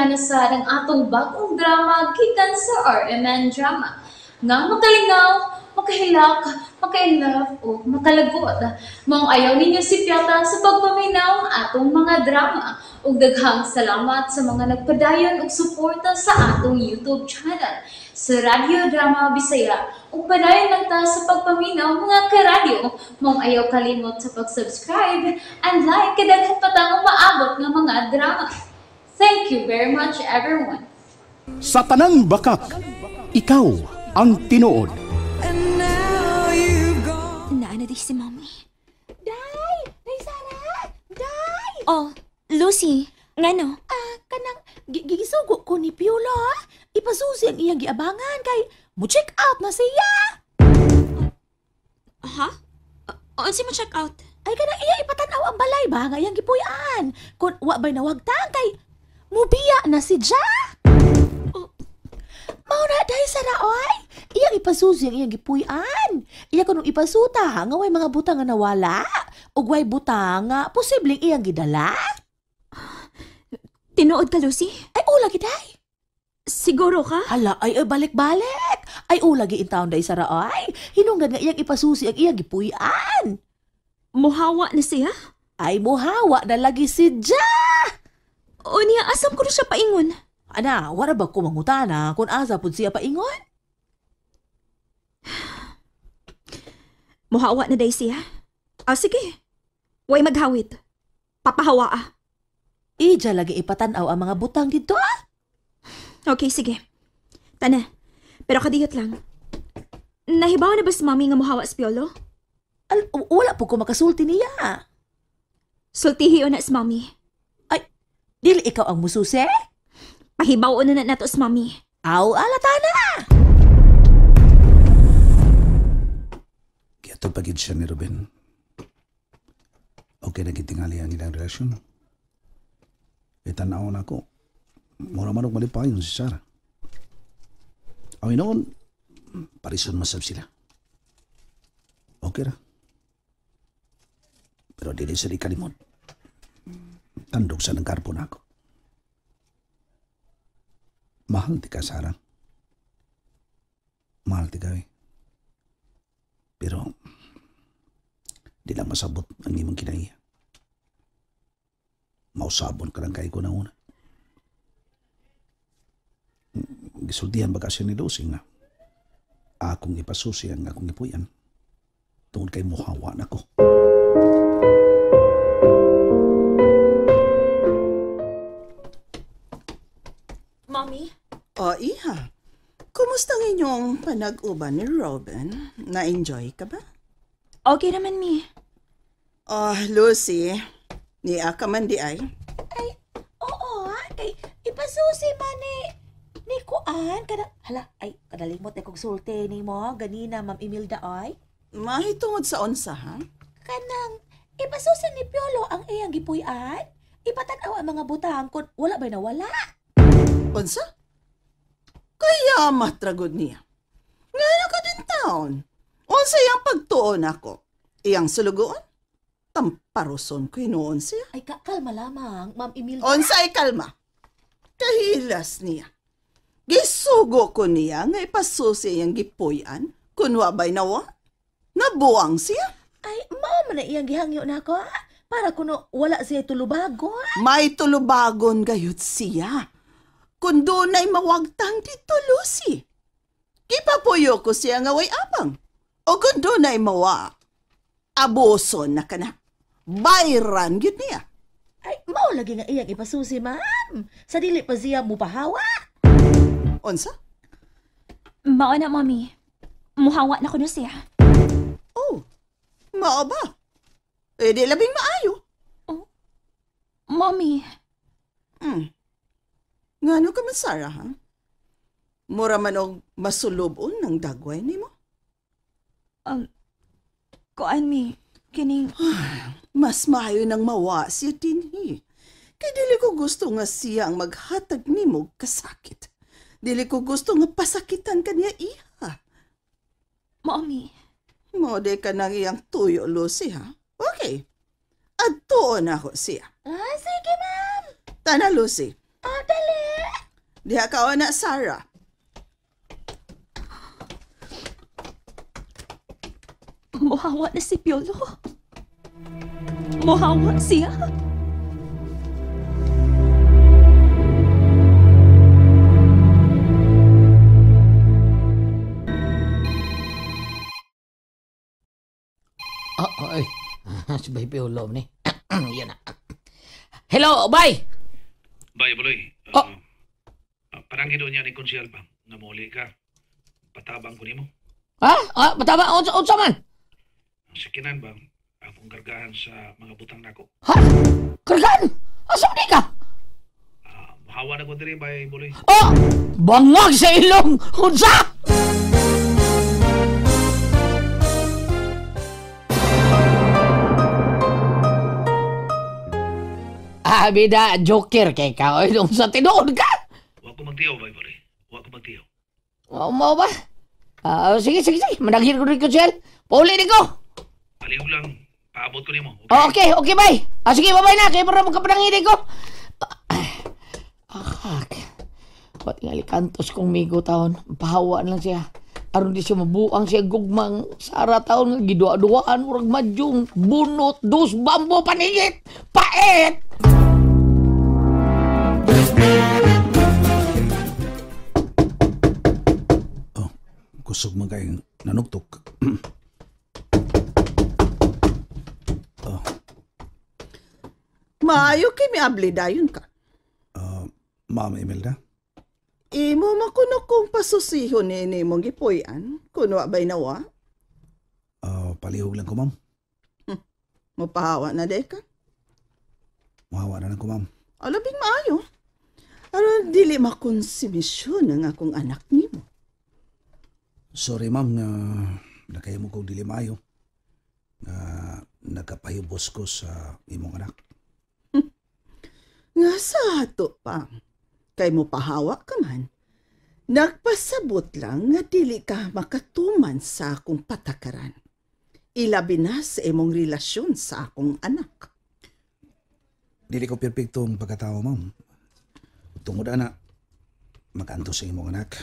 Paminaw na sa ang atong bagong drama gikan sa RMN Drama. Nga makalingaw, makahilak, maka-inlove o makalagot. Maong ayaw ninyo sipyata sa pagpaminaw ang atong mga drama. Ug daghang salamat sa mga nagpadayon og suporta sa atong YouTube channel sa Radyo Drama Bisaya. Ug padayon lang ta sa pagpaminaw, mga karadyo. Maong ayaw kalimot sa pag-subscribe and like kay daghan pa tang umaabot nga mga drama. Thank you very much, everyone. Sa tanang bakak, ikaw ang tinuod. Naa na di si Mommy. Day! Day, Sarah! Day! Oh, Lucy, ngano? Ah, kanang gisugo ko ni Piolo, ah. Ipasusi ang iyang giabangan kay mo check out na siya. Ha? Unsa mo check out? Ay, kanang iya ipatanaw ang balay ba nga iyang gipuy-an. Kung wa bay nawagtang kay mubiya na si Ja. Oh. Mao na, Day Sarah, oy. Iyang ipasusi ang iyang gipuy-an. Iya kunong ipasuta nga way mga butang nga nawala ug way butang nga posibleng iyang gidala. Tinuod ka, Lucy? Ay, ula gid ay. Siguro ka? Hala, ay, ay balik-balik. Ay, ula gi taon, Day Sara, ay. Hinungdan nga iyang ipasusi ang iyang gipuy-an. Muhawa na siya? Ay, muhawa na lagi si Ja. O niya, asam ko na siya paingon? Ana, wala ba ko mangutana kung asa pud siya paingon? Muhawa na day siya? Ah, sige. Way maghawit. Papahawa ah. Ija lagi ipatanaw ang mga butang dito ah. Okay, sige. Tana. Pero kadiyot lang. Nahibaw na ba si Mommy nga muhawa si Piolo? Wala po ko makasulti niya. Sultihi na si Mommy. Ay, dili ikaw ang mususi? Pahibaw na na nato si Mommy. Aw, alata na! Kaya pagid siya ni Ruben. Okay na gitingali ang ilang relasyon. Itanaw na ako. Mura man og malipayon si Sarah. Ang inoon, parison masab sila. Okay ra. Pero dili sa di kalimot. Tandog sa ng karpo na ako. Mahal ti ka, Sarah. Mahal ti ka eh. Pero di lang masabot ang imong kinaiya. Mausabon ka lang kay ko na una. Gisultihan ba kasi ni Lucy nga akong ipasusi ang akong ipuyan tungod kay muhawa na ko. Mommy? O, iha. Kumusta ang inyong panag-uban ni Robin? Na-enjoy ka ba? Okay naman, Mi. Oh, Lucy. Niya ka man di ay. Ay, oo ah. Kay ipasusi man ni Kuan. Kada, hala, ay, kadalimot na kong sulti ni mo. Ganina, Ma'am Imelda, ay. Mahitungod sa unsa, ha? Kanang, ipasusi ni Piolo ang iyang gipuy-an. Ipatanaw ang mga butang kung wala ba'y nawala. Unsa? Kaya matragod niya. Ngano ka din taon? Unsa iyang pagtuon ako? Iyang sulugoon? Tamparuson ko hinuon siya. Ay, kalma lamang, Ma'am Imelda. Unsa ay kalma? Kahilas niya. Gisugo ko niya nga ipasusi iyang gipuy-an kun wa ba'y nawa. Nabuang siya. Ay, mao man na iyang gihangyo na ako, ah. Para kuno wala siya tulubagon. May tulubagon gayud siya. Kung dunay mawagtang dito, Lucy. Gipapuyo ko siya nga way apang. O kung dunay mawa, abuson na ka na. Bayran gyud niya. Ay, mao lagi nga iyang ipasusi, ma'am. Sa dili pa siya mupahawa. Unsa? Mao na, Mommy. Muhawa na kuno siya. Oh, mao ba? Eh, di labing maayo. Oh, Mommy. Ngano ka man, Sarah, ha? Mura man og masulubon ng dagway nimo? Kuan mi, kining. Mas maayo nang mawa siya dinhi. Kay dili ko gusto nga siya ang maghatag nimo kasakit. Dili ko gusto nga pasakitan ka niya, iha. Mommy. Mao di ka nang iyang tuyo, Lucy, ha? Okay. Adtuon ako siya. Ah, sige, ma'am. Tana, Lucy. Ah, dali. Diha ka na, Sarah. Muhawa na si Piolo. Muhawa siya. Oh, ay. Si Bay Piolo ni. Yan na. Hello, Bay! Bay, Buloy. Oh. Parang doon niya ni Konsyal ba? Nga muli ka. Patabang ko nimo. Ha? Ah, pataba? Unsa man? Ang sakinan ba? Akong kargahan sa mga butang nako. Ha? Kargaan? Asa man ka? Muhawa na ko diri, Bay, Buloy. Oh! Bangag sa ilong! Unsa? Ah, bida, joker kay ka. Oy, unsa tinuod ka? Wa ko magtiyaw, Bay, Buloy. Wa ko magtiyaw. Mao ba? Sige, sige, sige. Managhir ko rin ko, Sel. Pauli ni ko. Palihog lang. Paabot ko nimo. Okay, okay, bye. Sige, bye-bye na. Kaya para magkapanangini ko. Ba't nga likantos kong migo taon. Pahawa lang siya. Aron di siya mabuang siya gugmang Sara taon. Gidua-duaan, murag madyong, bunot, dus, bambo, panigit, paet! Oh, kusog man kayong nanugtok. Oh. Maayo kay miabli dayon ka. Ma'am Imelda? Imo makuno kong pasusihon ni ini mong gipuy-an. Kuno ba'y nawa? Palihog lang ko, ma'am. Mapahawa na di ka? Mahawa na lang ko, ma'am. Alabing maayo. Aron dili makonsumisyon ang akong anak nimo. Sorry, ma'am, na nakahimo kong dili maayo. Na nakapahibos ko sa imong anak. Nga sa ato pa. Kay mo pahawa ka man. Nagpasabot lang nga dili ka makatuman sa akong patakaran. Ilabi na sa imong relasyon sa akong anak. Dili ko perpekto ang pagkatao, ma'am. Tungod ana, makanto sa imong anak.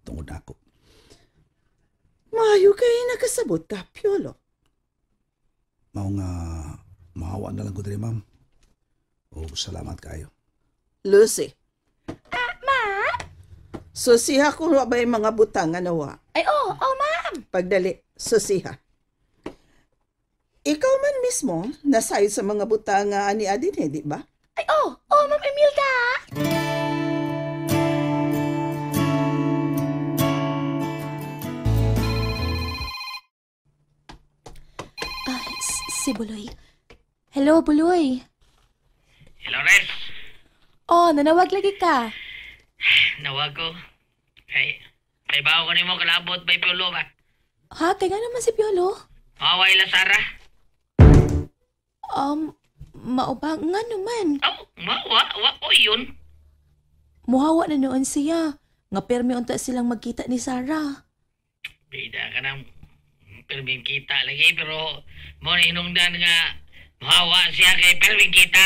Tungod na ako. Maayo kay nakasabot ka, Piolo. Mao nga mahawa na lang ko diri, ma'am. O salamat kayo. Lucy. Ma? Susiha kung wa ba'y mga butang nga nawa. Ay, oh, ma'am. Pagdali, susiha. Ikaw man mismo, nasayod sa mga butang nga ani adin, eh, di ba? Ay, oh, Ma'am Imelda. Si Buloy. Hello, Buloy. Hello, Res. Oh, nanawag lagi ka. Nawag ko. Kay, may bawo ko nimo kalabot bay Piolo ba? Ha? Kaya nga naman si Piolo? Maway la Sara. Mao ba? Nga naman. Oh, mawa, wa ko yun. Muhawa na noon siya. Nga permi unta silang magkita ni Sarah. Bida ka nang perming kita lagi pero mo ni hinungdan nga muhawa siya kay perming kita.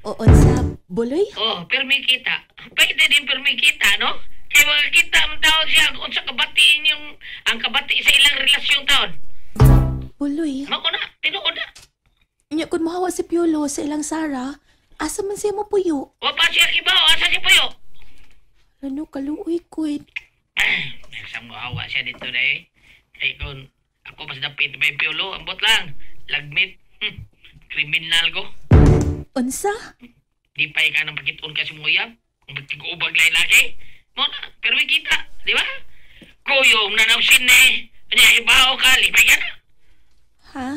O unsa, Buloy? Oh, perming kita. Pwede din perming kita, no? Kay makakita ang taon siya kung sa kabatiin yung ang kabati sa ilang relasyon taon. Buloy. Mao na, tinuod na. Nya kun muhawa si Piolo sa ilang Sarah, asa man siya mopuyo? Wa pa siya kibaw, asa siya puyo? Ano kaluoy ko eh. Nagsang muhawa siya dito na eh. Kay kung ako mas dapit may Piolo, ambot lang. Lagmit, kriminal ko. Unsa? Di pa ka nang pakiton kasi mo yan. Kung magtiguubag lain laki. Mo na, pero may kita, di ba? Kuyong na nang sine. Kanya ibaw ka, lipay ka na. Ha?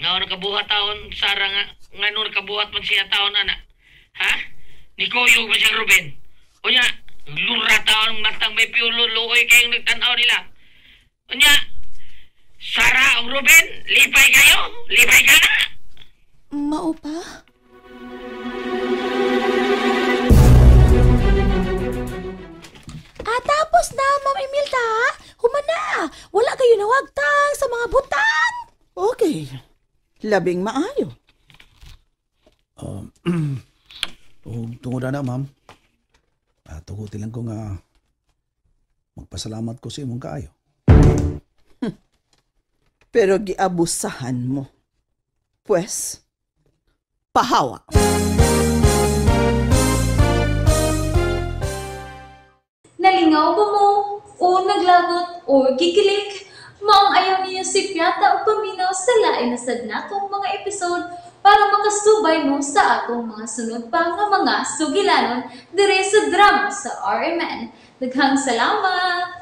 Nga nakabuhat taon, Sarah nga, nga nung nakabuhat man siya taon, anak. Ha? Ni Kuyong ba siyang Ruben? Unya, lura taon matang may Piolo, luoy kayong nagtanaw nila. Unya, Sarah o Ruben, lipay kayo, lipay ka na. Mao pa? Ah, tapos na, Ma'am Imelda. Humana. Wala kayo nawagtang sa mga butang. Okay. Labing maayo. Tungod na, ma'am. Tuguti lang ko nga magpasalamat ko sa imong kaayo. Pero giabusahan mo. Pues, pahawa. Nalingaw ba mo? O naglagot o gikilig? Maong ayaw niyo si Piata o paminaw sa lain na sad natong mga episode para makasubay mo sa atong mga sunod pa nga mga sugilanon dire sa drama sa RMN. Daghang salamat!